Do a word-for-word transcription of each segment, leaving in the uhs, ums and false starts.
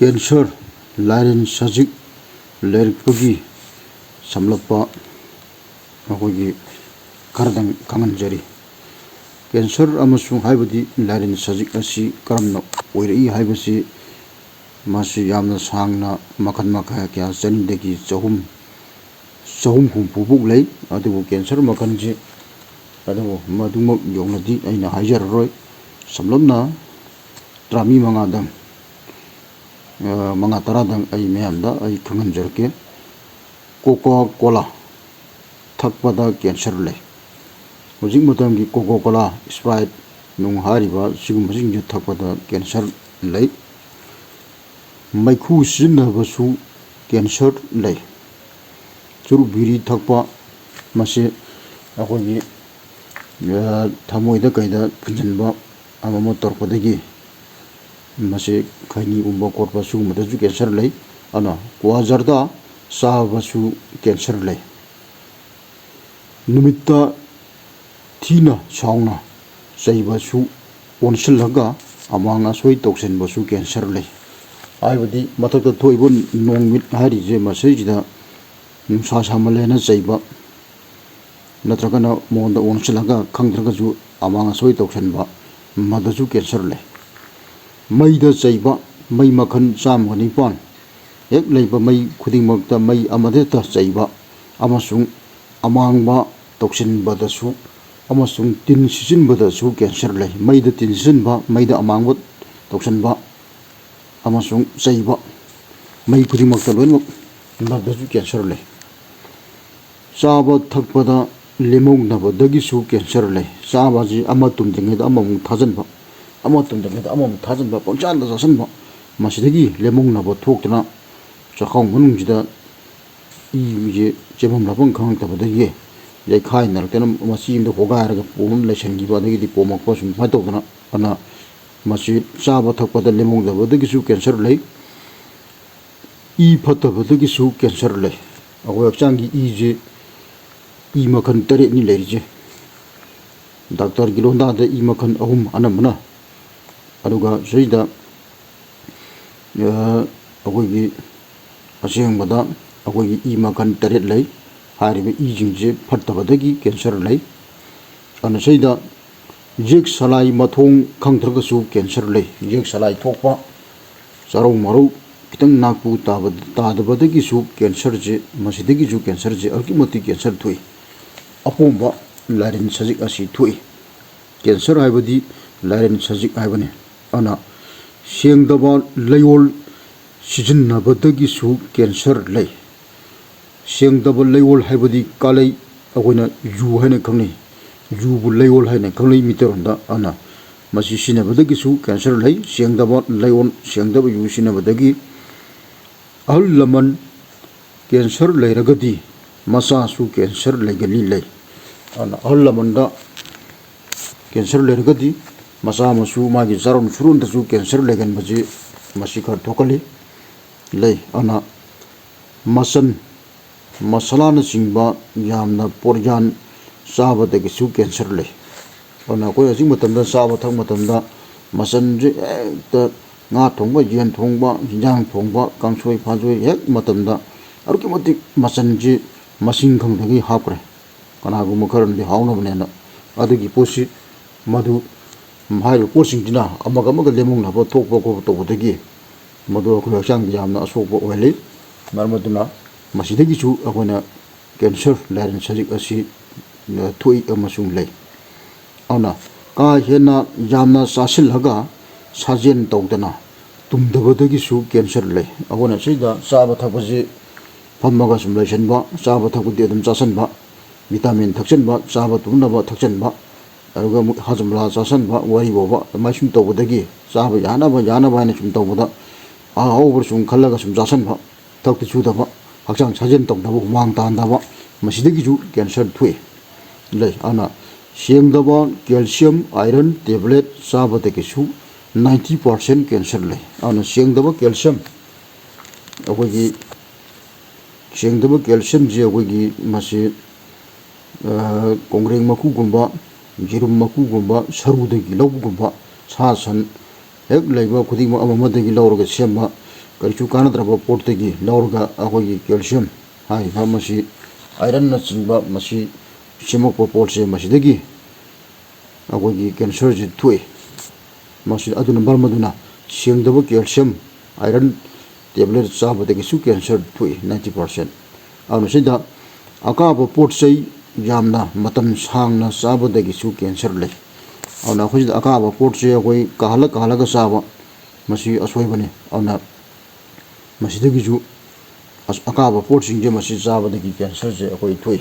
Cancer ꯂꯥꯏꯔꯦꯟ ꯁꯖꯤꯛ ꯂꯩꯔꯛꯄꯒꯤ ꯁꯝꯂꯞꯄ ꯑꯩꯈꯣꯏꯒꯤ ꯈꯔꯗꯪ ꯈꯪꯍꯟꯖꯔꯤ꯫ ꯀꯦꯟꯁꯔ ꯑꯃꯁꯨꯡ ꯍꯥꯏꯕꯗꯤ ꯂꯥꯏꯔꯦꯟ ꯁꯖꯤꯛ ꯑꯁꯤ ꯀꯔꯝꯅ ꯑꯣꯏꯔꯛꯏ ꯍꯥꯏꯕꯁꯤ ꯃꯁꯤ ꯌꯥꯝꯅ ꯁꯥꯡꯅ ꯃꯈꯜ ꯃꯈꯥ ꯀꯌꯥ ꯆꯅꯤꯗꯒꯤ ꯆꯍꯨꯝ, ꯆꯍꯨꯝ ꯍꯨꯝꯐꯨ ꯐꯥꯎ ꯂꯩ꯫ ꯑꯗꯨꯕꯨ ꯀꯦꯟꯁꯔ ꯃꯈꯜꯁꯦ, ꯑꯗꯨꯕꯨ ꯃꯗꯨꯃꯛ ꯌꯧꯅꯗꯤ ꯑꯩꯅ ꯍꯥꯏꯖꯔꯔꯣꯏ꯫ ꯁꯝꯂꯞꯅ ꯇꯔꯥ ꯃꯤ ꯃꯉꯥꯗꯪ, ꯑ, ꯃꯉꯥ ꯇꯔꯥꯗꯪ ꯑꯩ ꯃꯌꯥꯝꯗ ꯑꯩ ꯈꯪꯍꯟꯖꯔꯛꯀꯦ꯫ ꯀꯣꯀꯥ ꯀꯣꯂꯥ ꯊꯛꯄꯗ ꯀꯦꯟꯁꯔ ꯂꯩ꯫ ꯍꯧꯖꯤꯛ ꯃꯇꯝꯒꯤ ꯀꯣꯀꯥ ꯀꯣꯂꯥ, ꯏꯁꯄ꯭ꯔꯥꯏꯠ ꯅꯨꯡ ꯍꯥꯏꯔꯤꯕ ꯁꯤꯒꯨꯝꯕꯁꯤꯡꯁꯦ ꯊꯛꯄꯗ ꯀꯦꯟꯁꯔ ꯂꯩ꯫ ꯃꯩꯈꯨ ꯁꯤꯖꯤꯟꯅꯕꯁꯨ ꯀꯦꯟꯁꯔ ꯂꯩ꯫ ꯆꯨꯔꯨꯞ ꯕꯤꯔꯤ ꯊꯛꯄ, ꯃꯁꯤ ꯑꯩꯈꯣꯏꯒꯤ, ꯑ, ꯊꯃꯣꯏꯗ ꯀꯩꯗ ꯐꯨꯟꯖꯟꯕ ꯑꯃ ꯑꯃ ꯇꯧꯔꯛꯄꯗꯒꯤ ꯃꯁꯤ ꯈꯩꯅꯤ ꯎꯝꯕ ꯈꯣꯠꯄ ꯁꯤꯒꯨꯝꯕꯗꯁꯨ ꯀꯦꯟꯁꯔ ꯂꯩ꯫ ꯑꯗꯨꯅ ꯀ꯭ꯋꯥ ꯖꯔꯗꯥ ꯆꯥꯕꯁꯨ ꯀꯦꯟꯁꯔ ꯂꯩ꯫ ꯅꯨꯃꯤꯠꯇ ꯊꯤꯅ ꯁꯥꯎꯅ ꯆꯩꯕꯁꯨ ꯑꯣꯟꯁꯤꯜꯂꯒ ꯑꯃꯥꯡ ꯑꯁꯣꯏ ꯇꯧꯁꯤꯟꯕꯁꯨ ꯀꯦꯟꯁꯔ ꯂꯩ꯫ ꯍꯥꯏꯕꯗꯤ ꯃꯊꯛꯇ ꯊꯣꯛꯏꯕ ꯅꯣꯡꯃꯤꯠ ꯍꯥꯏꯔꯤꯁꯦ ꯃꯁꯤꯁꯤꯗ ꯅꯨꯡꯁꯥ ꯁꯥꯃꯜꯂꯦꯅ ꯆꯩꯕ, ꯅꯠꯇ꯭ꯔꯒꯅ ꯃꯉꯣꯟꯗ ꯑꯣꯟꯁꯤꯜꯂꯒ ꯈꯪꯗ꯭ꯔꯒꯁꯨ ꯑꯃꯥꯡ ꯑꯁꯣꯏ ꯇꯧꯁꯤꯟꯕ, ꯃꯗꯁꯨ ꯀꯦꯟꯁꯔ ꯂꯩ꯫ ꯃꯩꯗ ꯆꯩꯕ, ꯃꯩ ꯃꯈꯜ ꯆꯥꯝꯃꯒ ꯅꯤꯄꯥꯟ ꯍꯦꯛ ꯂꯩꯕ ꯃꯩ ꯈꯨꯗꯤꯡꯃꯛꯇ ꯃꯩ ꯑꯃꯗ ꯍꯦꯛꯇ ꯆꯩꯕ ꯑꯃꯁꯨꯡ ꯑꯃꯥꯡꯕ ꯇꯧꯁꯤꯟꯕꯗꯁꯨ ꯑꯃꯁꯨꯡ ꯇꯤꯟ ꯁꯤꯠꯆꯤꯟꯕꯗꯁꯨ ꯀꯦꯟꯁꯔ ꯂꯩ꯫ ꯃꯩꯗ ꯇꯤꯟ ꯁꯤꯠꯆꯤꯟꯕ, ꯃꯩꯗ ꯑꯃꯥꯡꯕ ꯇꯧꯁꯤꯟꯕ ꯑꯃꯁꯨꯡ ꯆꯩꯕ, ꯃꯩ ꯈꯨꯗꯤꯡꯃꯛꯇ ꯂꯣꯏꯅꯃꯛ ꯃꯗꯁꯨ ꯀꯦꯟꯁꯔ ꯂꯩ꯫ ꯆꯥꯕ ꯊꯛꯄꯗ ꯂꯦꯝꯍꯧꯅꯕꯗꯒꯤꯁꯨ ꯀꯦꯟꯁꯔ ꯂꯩ꯫ ꯆꯥꯕꯁꯤ ꯑꯃ ꯇꯨꯝꯗ꯭ꯔꯤꯉꯩꯗ ꯑꯃꯃꯨꯛ ꯊꯥꯖꯤꯟꯕ, ꯑꯃ ꯇꯨꯝꯗ꯭ꯔꯤꯉꯩꯗ ꯑꯃꯃꯨꯛ ꯊꯥꯖꯤꯟꯕ, ꯄꯪꯆꯥꯗ ꯆꯥꯁꯤꯟꯕ, ꯃꯁꯤꯗꯒꯤ ꯂꯦꯝꯍꯧꯅꯕ ꯊꯣꯛꯇꯨꯅ ꯆꯥꯛꯈꯥꯎ ꯃꯅꯨꯡꯁꯤꯗ ꯏꯁꯦ ꯆꯦꯟꯐꯝ ꯂꯥꯛꯐꯝ ꯈꯪꯉꯛꯇꯕꯗꯒꯤ ꯌꯩꯈꯥꯏꯅꯔꯛꯇꯅ ꯃꯆꯤ ꯑꯃꯗ ꯍꯣꯒꯥꯏꯔꯒ ꯄꯣꯝ ꯑꯃ ꯂꯩꯁꯟꯈꯤꯕ, ꯑꯗꯒꯤꯗꯤ ꯄꯣꯝꯃꯛꯄ, ꯁꯨꯃꯥꯏꯅ ꯇꯧꯗꯅ꯫ ꯑꯗꯨꯅ ꯃꯁꯤ ꯆꯥꯕ ꯊꯛꯄꯗ ꯂꯦꯝꯍꯧꯗꯕꯗꯒꯤꯁꯨ ꯀꯦꯟꯁꯔ ꯂꯩ꯫ ꯏ ꯐꯠꯇꯕꯗꯒꯤꯁꯨ ꯀꯦꯟꯁꯔ ꯂꯩ꯫ ꯑꯩꯈꯣꯏ ꯍꯛꯆꯥꯡꯒꯤ ꯏꯁꯦ ꯏ ꯃꯈꯜ ꯇꯔꯦꯠꯅꯤ ꯂꯩꯔꯤꯁꯦ꯫ ꯗꯥꯛꯇꯔꯒꯤ ꯂꯣꯟꯗꯥꯗ ꯏ ꯃꯈꯜ ꯑꯍꯨꯝ ꯑꯅꯝꯕꯅ, ꯑꯗꯨꯒ ꯁꯤꯗꯩꯗ ꯑꯩꯈꯣꯏꯒꯤ ꯑꯁꯦꯡꯕꯗ ꯑꯩꯈꯣꯏꯒꯤ ꯏ ꯃꯈꯜ ꯇꯔꯦꯠ ꯂꯩ꯫ ꯍꯥꯏꯔꯤꯕ ꯏꯁꯤꯡꯁꯦ ꯐꯠꯇꯕꯗꯒꯤ ꯀꯦꯟꯁꯔ ꯂꯩ꯫ ꯑꯗꯨꯅ ꯁꯤꯗ ꯌꯦꯛ ꯁꯂꯥꯏ ꯃꯊꯣꯡ ꯈꯪꯗ꯭ꯔꯒꯁꯨ ꯀꯦꯟꯁꯔ ꯂꯩ꯫ ꯌꯦꯛ ꯁꯂꯥꯏ ꯊꯣꯛꯄ, ꯆꯥꯔꯧ ꯃꯔꯧ ꯈꯤꯇꯪ ꯅꯥꯛꯄꯨ ꯇꯥꯕ-, ꯇꯥꯗꯕꯗꯒꯤꯁꯨ ꯀꯦꯟꯁꯔꯁꯦ, ꯃꯁꯤꯗꯒꯤꯁꯨ ꯀꯦꯟꯁꯔꯁꯦ ꯑꯗꯨꯛꯀꯤ ꯃꯇꯤꯛ ꯀꯦꯟꯁꯔ ꯊꯣꯛꯏ꯫ ꯑꯄꯣꯝꯕ ꯂꯥꯏꯔꯦꯟ ꯁꯖꯤꯛ ꯑꯁꯤ ꯊꯣꯛꯏ꯫ ꯀꯦꯟꯁꯔ ꯍꯥꯏꯕꯗꯤ ꯂꯥꯏꯔꯦꯟ ꯁꯖꯤꯛ ꯍꯥꯏꯕꯅꯤ꯫ ꯑꯗꯨꯅ ꯁꯦꯡꯗꯕ ꯂꯩꯌꯣꯜ ꯁꯤꯖꯤꯟꯅꯕꯗꯒꯤꯁꯨ ꯀꯦꯟꯁꯔ ꯂꯩ꯫ ꯁꯦꯡꯗꯕ ꯂꯩꯌꯣꯜ ꯍꯥꯏꯕꯗꯤ ꯀꯥꯂꯩ, ꯑꯩꯈꯣꯏꯅ ꯌꯨ ꯍꯥꯏꯅ ꯈꯪꯅꯩ, ꯌꯨꯕꯨ ꯂꯩꯌꯣꯜ ꯍꯥꯏꯅ ꯈꯪꯅꯩ ꯃꯤꯇꯩꯔꯣꯟꯗ꯫ ꯑꯗꯨꯅ ꯃꯁꯤ ꯁꯤꯖꯤꯟꯅꯕꯗꯒꯤꯁꯨ ꯀꯦꯟꯁꯔ ꯂꯩ꯫ ꯁꯦꯡꯗꯕ ꯂꯩꯌꯣꯜ, ꯁꯦꯡꯗꯕ ꯌꯨ ꯁꯤꯖꯤꯟꯅꯕꯗꯒꯤ꯫ ꯑꯍꯜ ꯂꯃꯟ ꯀꯦꯟꯁꯔ ꯂꯩꯔꯒꯗꯤ ꯃꯆꯥꯁꯨ ꯀꯦꯟꯁꯔ ꯂꯩꯒꯜꯂꯤ ꯂꯩ꯫ ꯑꯗꯨꯅ ꯑꯍꯜ ꯂꯃꯟꯗ ꯀꯦꯟꯁꯔ ꯂꯩꯔꯒꯗꯤ ꯃꯆꯥ ꯃꯁꯨ, ꯃꯥꯒꯤ ꯆꯥꯔꯣꯟ ꯁꯨꯔꯣꯟꯗꯁꯨ ꯀꯦꯟꯁꯔ ꯂꯩꯒꯟꯕꯁꯤ ꯃꯁꯤ ꯈꯔ ꯊꯣꯛꯀꯜꯂꯤ ꯂꯩ꯫ ꯑꯗꯨꯅ ꯃꯆꯟ, ꯃꯁꯥꯂꯥꯅꯆꯤꯡꯕ ꯌꯥꯝꯅ ꯄꯣꯠꯌꯥꯟ ꯆꯥꯕꯗꯒꯤꯁꯨ ꯀꯦꯟꯁꯔ ꯂꯩ꯫ ꯑꯗꯨꯅ ꯑꯩꯈꯣꯏ ꯍꯧꯖꯤꯛ ꯃꯇꯝꯗ ꯆꯥꯕ ꯊꯛꯄ ꯃꯇꯝꯗ ꯃꯆꯟꯁꯦ ꯍꯦꯛꯇ ꯉꯥ ꯊꯣꯡꯕ, ꯌꯦꯟ ꯊꯣꯡꯕ, ꯍꯤꯟꯖꯥꯡ ꯊꯣꯡꯕ, ꯀꯥꯡꯁꯣꯏ ꯐꯥꯁꯣꯏ ꯍꯦꯛ ꯃꯇꯝꯗ ꯑꯗꯨꯛꯀꯤ ꯃꯇꯤꯛ ꯃꯆꯟꯁꯤ ꯃꯁꯤꯡ ꯈꯪꯗꯒꯩ ꯍꯥꯞꯈ꯭ꯔꯦ꯫ ꯀꯅꯥꯒꯨꯝꯕ ꯈꯔꯅꯗꯤ ꯍꯥꯎꯅꯕꯅꯦꯅ꯫ ꯑꯗꯨꯒꯤ ꯄꯣꯠꯁꯤ, ꯃꯗꯨ, ꯍꯥꯏꯔꯤꯕ ꯄꯣꯠꯁꯤꯡꯁꯤꯅ ꯑꯃꯒ ꯑꯃꯒ ꯂꯦꯝꯍꯧꯅꯕ ꯊꯣꯛꯄ ꯈꯣꯠꯄ ꯇꯧꯕꯗꯒꯤ ꯃꯗꯨ ꯑꯩꯈꯣꯏ ꯍꯛꯆꯥꯡꯗ ꯌꯥꯝꯅ ꯑꯁꯣꯛꯄ ꯑꯣꯏꯍꯜꯂꯤ꯫ ꯃꯔꯝ ꯑꯗꯨꯅ ꯃꯁꯤꯗꯒꯤꯁꯨ ꯑꯩꯈꯣꯏꯅ ꯀꯦꯟꯁꯔ ꯂꯥꯏꯔꯦꯟ ꯁꯖꯤꯛ ꯑꯁꯤ, ꯑ, ꯊꯣꯛꯏ ꯑꯃꯁꯨꯡ ꯂꯩ꯫ ꯑꯗꯨꯅ ꯀꯥ ꯍꯦꯟꯅ ꯌꯥꯝꯅ ꯆꯥꯁꯤꯜꯂꯒ ꯁꯥꯖꯦꯜ ꯇꯧꯗꯅ ꯇꯨꯝꯗꯕꯗꯒꯤꯁꯨ ꯀꯦꯟꯁꯔ ꯂꯩ꯫ ꯑꯩꯈꯣꯏꯅ ꯁꯤꯗ ꯆꯥꯕ ꯊꯛꯄꯁꯤ ꯐꯝꯃꯒ ꯁꯨꯝ ꯂꯩꯁꯟꯕ, ꯆꯥꯕ ꯊꯛꯄꯗꯤ ꯑꯗꯨꯝ ꯆꯥꯁꯟꯕ, ꯚꯤꯇꯥꯃꯤꯟ ꯊꯛꯆꯟꯕ, ꯆꯥꯕ ꯇꯨꯝꯅꯕ ꯊꯛꯆꯟꯕ, ꯑꯗꯨꯒ ꯑꯃꯨꯛ ꯍꯥꯖꯝꯂꯥ ꯆꯥꯁꯟꯕ, ꯋꯥꯔꯤ ꯕꯣꯕ ꯑꯗꯨꯃꯥꯏꯅ ꯁꯨꯝ ꯇꯧꯕꯗꯒꯤ, ꯆꯥꯕ ꯌꯥꯅꯕ, ꯌꯥꯅꯕ ꯍꯥꯏꯅ ꯁꯨꯝ ꯇꯧꯕꯗ, ꯑꯍꯥꯎꯕ ꯁꯨꯝ ꯈꯜꯂꯒ ꯁꯨꯝ ꯆꯥꯁꯟꯕ, ꯊꯛꯇ ꯆꯨꯗꯕ, ꯍꯛꯆꯥꯡ ꯁꯥꯖꯦꯜ ꯇꯧꯗꯕ, ꯍꯨꯃꯥꯡ ꯇꯥꯍꯟꯗꯕ, ꯃꯁꯤꯗꯒꯤꯁꯨ ꯀꯦꯟꯁꯔ ꯊꯣꯛꯏ꯫ ꯂꯩ꯫ ꯑꯗꯨꯅ ꯁꯦꯡꯗꯕ ꯀꯦꯜꯁꯤꯌꯝ ꯑꯥꯏꯔꯟ ꯇꯦꯕ꯭ꯂꯦꯠ ꯆꯥꯕꯗꯒꯤꯁꯨ ninety percent ꯀꯦꯟꯁꯔ ꯂꯩ꯫ ꯑꯗꯨꯅ ꯁꯦꯡꯗꯕ ꯀꯦꯜꯁꯤꯌꯝ, ꯑꯩꯈꯣꯏꯒꯤ ꯁꯦꯡꯗꯕ ꯀꯦꯜꯁꯤꯌꯝꯁꯦ ꯑꯩꯈꯣꯏꯒꯤ ꯃꯁꯤ, ꯑ, ꯀꯣꯡꯒ꯭ꯔꯦꯡ ꯃꯀꯨꯒꯨꯝꯕ, ꯌꯦꯔꯨꯝ ꯃꯀꯨꯒꯨꯝꯕ, ꯁꯔꯨꯗꯒꯤ ꯂꯧꯕꯒꯨꯝꯕ, ꯁꯥ ꯁꯟ, ꯍꯦꯛ ꯂꯩꯕ ꯈꯨꯗꯤꯡꯃꯛ ꯑꯃ ꯑꯃꯗꯒꯤ ꯂꯧꯔꯒ ꯁꯦꯝꯕ, ꯀꯔꯤꯁꯨ ꯀꯥꯟꯅꯗ꯭ꯔꯕ ꯄꯣꯠꯇꯒꯤ ꯂꯧꯔꯒ ꯑꯩꯈꯣꯏꯒꯤ calcium ꯍꯥꯏꯔꯤꯕ ꯃꯁꯤ, ironꯅꯆꯤꯡꯕ ꯃꯁꯤ ꯁꯦꯝꯃꯛꯄ ꯄꯣꯠꯁꯦ ꯃꯁꯤꯗꯒꯤ ꯑꯩꯈꯣꯏꯒꯤ cancerꯁꯤ ꯊꯣꯛꯏ꯫ ꯃꯁꯤ ꯑꯗꯨꯅ ꯃꯔꯝ ꯑꯗꯨꯅ ꯁꯦꯡꯗꯕ calcium, iron tablet ꯆꯥꯕꯗꯒꯤꯁꯨ cancer ꯊꯣꯛꯏ ninety percent꯫ ꯑꯗꯨꯅ ꯁꯤꯗ ꯑꯀꯥꯕ ꯄꯣꯠ ꯆꯩ ꯌꯥꯝꯅ ꯃꯇꯝ ꯁꯥꯡꯅ ꯆꯥꯕꯗꯒꯤꯁꯨ cancer ꯂꯩ꯫ ꯑꯗꯨꯅ ꯑꯩꯈꯣꯏꯁꯤꯗ ꯑꯀꯥꯕ ꯄꯣꯠꯁꯦ ꯑꯩꯈꯣꯏ ꯀꯥꯍꯜꯂ ꯀꯥꯍꯜꯂꯒ ꯆꯥꯕ, ꯃꯁꯤ ꯑꯁꯣꯏꯕꯅꯤ꯫ ꯑꯗꯨꯅ ꯃꯁꯤꯗꯒꯤꯁꯨ ꯑꯁ-, ꯑꯀꯥꯕ ꯄꯣꯠꯁꯤꯡꯁꯦ ꯃꯁꯤ ꯆꯥꯕꯗꯒꯤ cancerꯁꯦ ꯑꯩꯈꯣꯏ ꯊꯣꯛꯏ꯫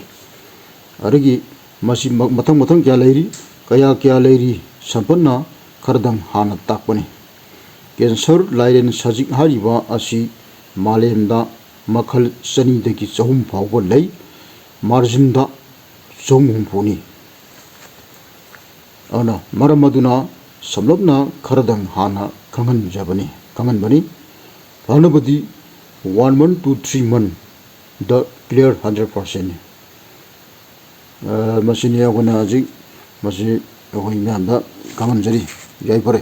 ꯑꯗꯒꯤ ꯃꯁꯤ ꯃ-, ꯃꯊꯪ ꯃꯊꯪ ꯀꯌꯥ ꯂꯩꯔꯤ, ꯀꯌꯥ ꯀꯌꯥ ꯂꯩꯔꯤ, ꯁꯝꯄꯠꯅ ꯈꯔꯗꯪ ꯍꯥꯟꯅ ꯇꯥꯛꯄꯅꯤ꯫ Cancer ꯂꯥꯏꯔꯦꯟ ꯁꯖꯤꯛ ꯍꯥꯏꯔꯤꯕ ꯑꯁꯤ ꯃꯥꯂꯦꯝꯗ ꯃꯈꯜ ꯆꯅꯤꯗꯒꯤ ꯆꯍꯨꯝ ꯐꯥꯎꯕ ꯂꯩ꯫ Marginꯗ ꯆꯍꯨꯝ ꯍꯨꯝꯐꯨꯅꯤ꯫ ꯑꯗꯨꯅ ꯃꯔꯝ ꯑꯗꯨꯅ ꯁꯝꯂꯞꯅ ꯈꯔꯗꯪ ꯍꯥꯟꯅ ꯈꯪꯍꯟꯖꯕꯅꯤ, ꯈꯪꯍꯟꯕꯅꯤ꯫ ꯐꯅꯕꯗꯤ one month to three monthꯗ clear hundred percentꯅꯤ꯫ ꯑ, ꯃꯁꯤꯅꯤ ꯑꯩꯈꯣꯏꯅ ꯍꯧꯖꯤꯛ ꯃꯁꯤ ꯑꯩꯈꯣꯏ ꯃꯌꯥꯝꯗ ꯈꯪꯍꯟꯖꯔꯤ꯫ ꯌꯥꯏꯐꯔꯦ꯫